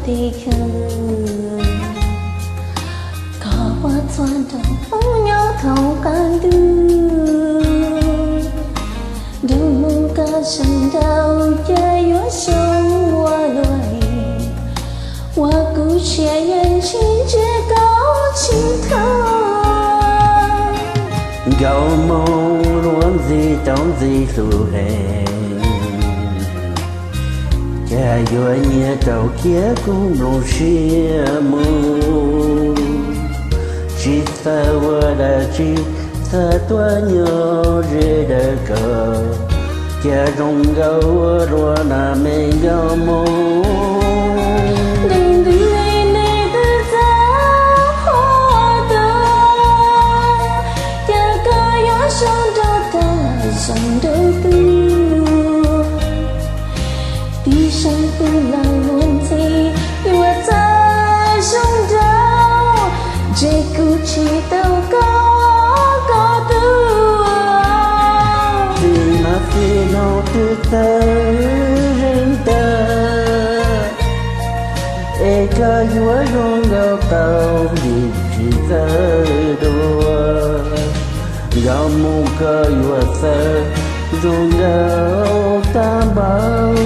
tes chaw, koj ua txhua nraug Hmoob nyob thaum qab ntuj. Nraug Hmoob koj zoo nraug cas yuav zoo ua luaj li, ua kuv siab yeej tsis ntsia koj tsis tau. Nkauj Hmoob luag ntxhi tau ntxim hlub heev, cas yuav nyiam tau khiav kuv nplooj siab mus. Tsis xav ua dab tsi, xav tuaj nyob ze dawm koj, cas zoo nkauj ua luaj na me Nkauj Hmoob. Ntev ntev nej twb txawj qhuab tuaj, cas koj yuav zoo nraug tag zoo nraug twg. Tig sab twg los luag ntxhi yuav txawj zoo nraug, ntshe kuv tsis tau koj ko tuaj. Txij no txij no twb txawj zeeg tag, es koj yuav zoo nkauj tau vim tsis txawj dua. Nkauj Hmoob koj yuav txawj zoo nkauj tag npaum,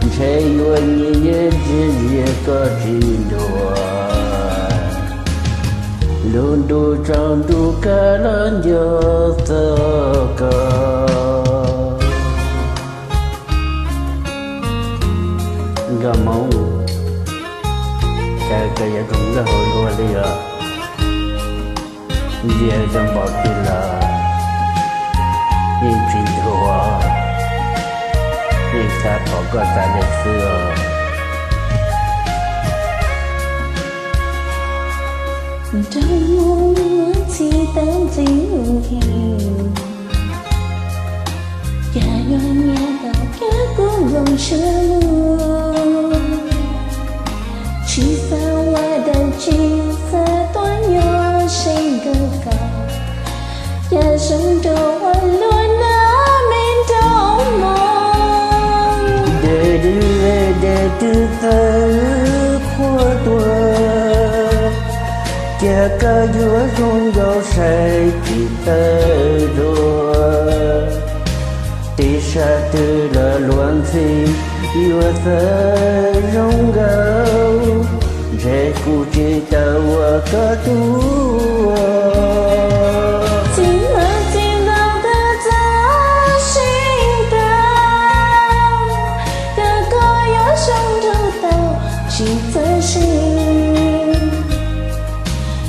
ntshe yuav nyiam nyiam ntsia ntsia koj tsis ntuag. Lub ntuj tsaus ntuj koj los nco txog koj. Nkauj Hmoob, cas koj yuav zoo nkauj hauv luag li os. Ntsia zoo npaum twg los yeej tsis ntuag, yeej xav pom koj tas li xwb os. Nraug Hmoob luag ntxhi tau ntxim hlub heev, cas yuav nyiam tau khiav kuv nplooj siab mus. Tsis xav ua dab tsi, xav tuaj nyob ze dawm koj, cas zoo nraug ua luaj na me Nraug Hmoob. Dej dwb dej twb txawj qhuab tuaj, cas koj yuav zoo nkauj saib tsis txawj dua. Tig sab twg los luag ntxhi yuav txawj zoo nkauj, ntshe kuv tsis tau ua koj tug. Txij hmo txij ntxov twb txawj zeeg tag, cas koj yuav zoo nraug tau tsis txawj zeeg.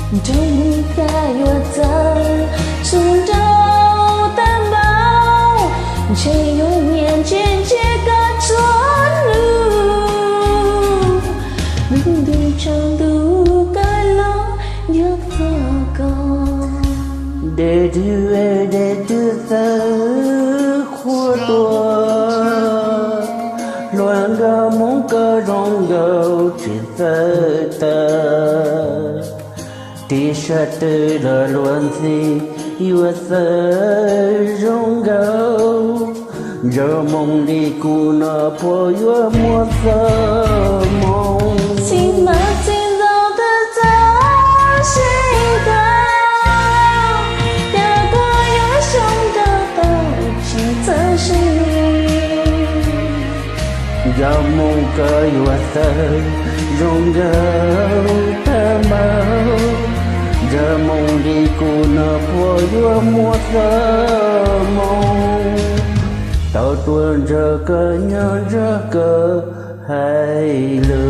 Nraug Hmoob koj yuav txawj zoo nraug tag npaum, ntshe yuav nyiam ntsia ntsia koj txhua hnub. Lub ntuj tsaus ntuj koj los nco txog koj. Dej twb dej twb txawj qhuab tuaj, hluas nkauj Hmoob koj zoo nkauj tsis txawj tag. Tig sab twg los luag ntxhi yuav txawj zoo nkauj, Nraug Hmoob li kuv no puas yuav muaj txoj hmoo. Txij hmo txij ntxov twb txawj zeeg tag, cas koj yuav zoo nraug tau tsis txawj zeeg. Nraug Hmoob koj yuav txawj zoo nkauj tag npaum, Nraug Hmoob li kuv no puas yuav muaj txoj hmoo. Tau tuaj nrog koj nyob nrog koj hais lus.